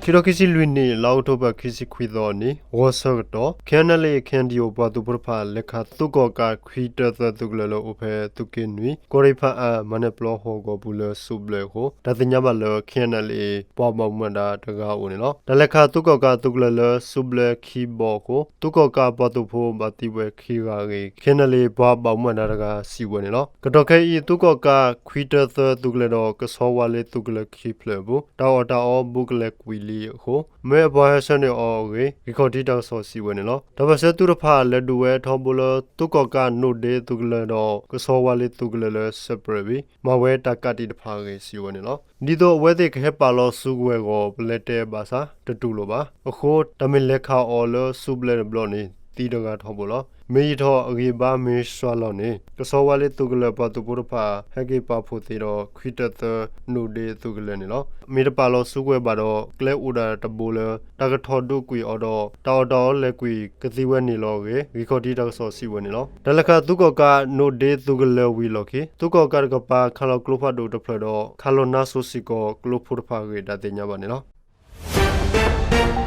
ခံကထိခံဆံလွံၢ်နံၣ် လါအီးကထိဘၢၣ် ခံဆံခွံသီအနံၤ ဂီၤဆၢကတီၢ် ခ့ၣ်အဲၣ်ယူၣ်အ့လ် ခ့ၣ်အဲၣ်ယူၣ်အ့လ် ပှၤသုးဖိတဖၣ် လဲၤခးသုးကီၣ်ကး ခွံတၢသၢသုးကလၢၤလၢအိၣ်ဖဲသုးက့နွံ ကီၢ်ရ့ၣ်ဖၣ်အၣ် မၤနဲၣ်ပျီဟီၣ်ကဝီၤပူၤလၢစုဘျၢၣ်အဃိ တၢ်သ့ၣ်ညါဘၣ်လၢ ခ့ၣ်အဲၣ်ယူၣ်အ့လ် ပှၤဘၣ်မူဘၣ်ဒါတဂၤအအိၣ်န့ၣ်လီၤ. တၢ်လဲၤခးသုးကီၣ်ကးသုးကလၢၤလၢစုဘျၢၣ်ခံဘီအဃိ သုးကီၣ်ကးပှၤသုးဖိဘၣ်သံဝဲခံဂၤအဂ့ၢ် ခ့ၣ်အဲၣ်ယူၣ်အ့လ် ပှၤဘၣ်မူဘၣ်ဒါတဂၤစံးဝဲန့ၣ်လီၤ. ကတီၢ်ခဲအံၤ သုးကီၣ်ကး ခွံတၢသၢသုးကလၢၤဒီး ကဆီဝါလ့သုးကလၢၤခံဖျၢၣ်အပူၤ တၢ်အီၣ်တၢ်အီဘူးကလဲၤကွံာ်လံအဃိ မ့ၢ်အပှၤဟဲဆှၢန့ၢ်အီၤအဂ့ၢ် ဂံၢ်ခီၣ်ထံးတၢ်ကစီၣ်စံးဝဲန့ၣ်လီၤ. တၢ်ပၢၢ်ဆၢသုးတဖၣ် လဲၤဒုးဝဲထီဘိလၢ သုးကီၣ်ကးနိၣ်ဒ့သုးကလၢၤဒီး ကဆီဝါလ့သုးကလၢၤလၢစဲးပြဲးဝံၤ မၤဝဲတၢ်ကးတံာ်တဖၣ်အဂ့ၢ်စံးဝဲန့ၣ်လီၤ. ဒ်သိးအဝဲသ့ၣ်ကဟဲပာ်လီၤစုကဝဲၤအဂီၢ် ပလဲၤတဲဘၣ်ဆၣ် တတူၢ်လိာ်ဘၣ်အဃိ တၢ်မ့ၢ်လဲၤခးအီၤလၢစုဘျၢၣ်တဘျီန့ၣ် သံတဂၤထီဘိလီၤ. မ့ၢ်ယံာ်ထီၣ်အဂံၢ်အဘါမ့ၢ်စှၤလီၤန့ၣ် ကဆီဝါလ့သုးကလၢၤပှၤသုးဖိတဖၣ် ဟဲက့ၤပာ်ဖှိၣ်သ့ဒီး ခွံတၢသၢနိၣ်ဒ့သုးကလၢၤန့ၣ်လီၤ. မ့ၢ်တပာ်လီၤစုကဝဲၤဘၣ်ဒီး ကျဲအိၣ်ဒၣ်တဘိလၢ တၢ်ကထီၣ်ဒုးကွံာ်အီၤဒီး တၢ်အီၣ်တၢ်အီလဲၤကွံာ်ကသံဝဲန့ၣ်လီၤအဂ့ၢ် ဂံၢ်ခီၣ်ထံးတၢ်ကစီၣ်စံးဝဲန့ၣ်လီၤ. တၢ်လဲၤခးသုးကီၣ်ကးနိၣ်ဒ့သုးကလၢၤဝံၤအလီၢ်ခံ သုးကီၣ်ကးတကပၤ ခးလီၤကျိဖးဒိၣ်တဖျၢၣ်ဒီး ခးလီၤနါစိၤစ့ၢ်ကီးကျိဖိတဖၣ်အဂ့ၢ် တၢ်သ့ၣ်ညါဘၣ်န့ၣ်လီၤ.